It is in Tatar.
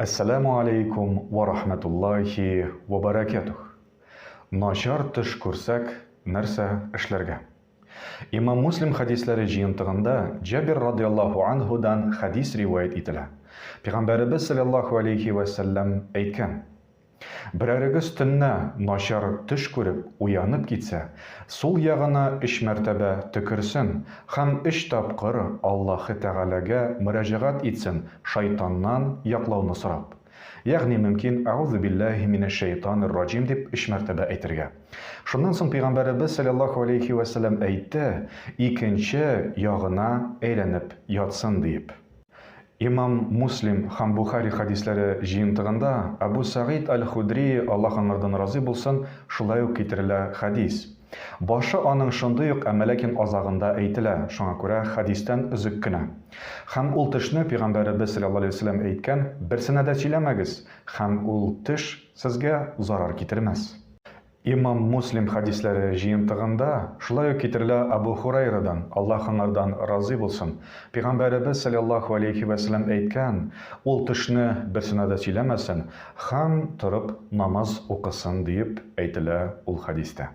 Әссәләмү алейкум вә рахмәтуллаһи вә бәрәкәтүһ. Начар төш күрсәк, нәрсә эшләргә? Имам Муслим хәдисләре җыентыгында Җабир радыяллаһу анһудан хәдис риваять ителә. Пәйгамбәребез салләллаһу алейһи вә сәлләм әйткән, Берәрегез төннә начар төш күреп уянып китсә, сул ягына өч мәртәбә төкерсен һәм өч тапкыр Аллаһы Тәгаләгә мөрәҗәгать итсен шайтаннан яклауны сорап. Ягъни мөмкин Әгъузу биллаһи минәш-шәйтанир-раҗим дип өч мәртәбә әйтергә. Шуннан соң Пәйгамбәребез салләллаһу алейһи вә сәлләм әйтте, икенче ягына әйләнеп ятсын диеп. Имам Муслим һәм Бухари хәдисләре җыентыгында Әбу Сәгыйд әл-Худри, Аллаһ аңардан разый булсын, шулай ук китерелә хәдис. Башы аның шундый ук, әмма ләкин азагында әйтелә, шуңа күрә хәдистән өзек кенә. Һәм ул төшне Пәйгамбәребез салләллаһу галәйһи ва сәлләм әйткән, Берсенә дә сөйләмәгез, һәм ул төш сезгә зарар китермәс. Имам Муслим хәдисләре җыентыгында шулай ук китерелә Әбу Һурайрадан, Аллаһ аңардан разый булсын, Пәйгамбәребез салләллаһу алейһи вә сәлләм әйткән, Ул төшне берсенә дә сөйләмәсен һәм торып намаз укысын, диеп әйтелә ул хәдистә.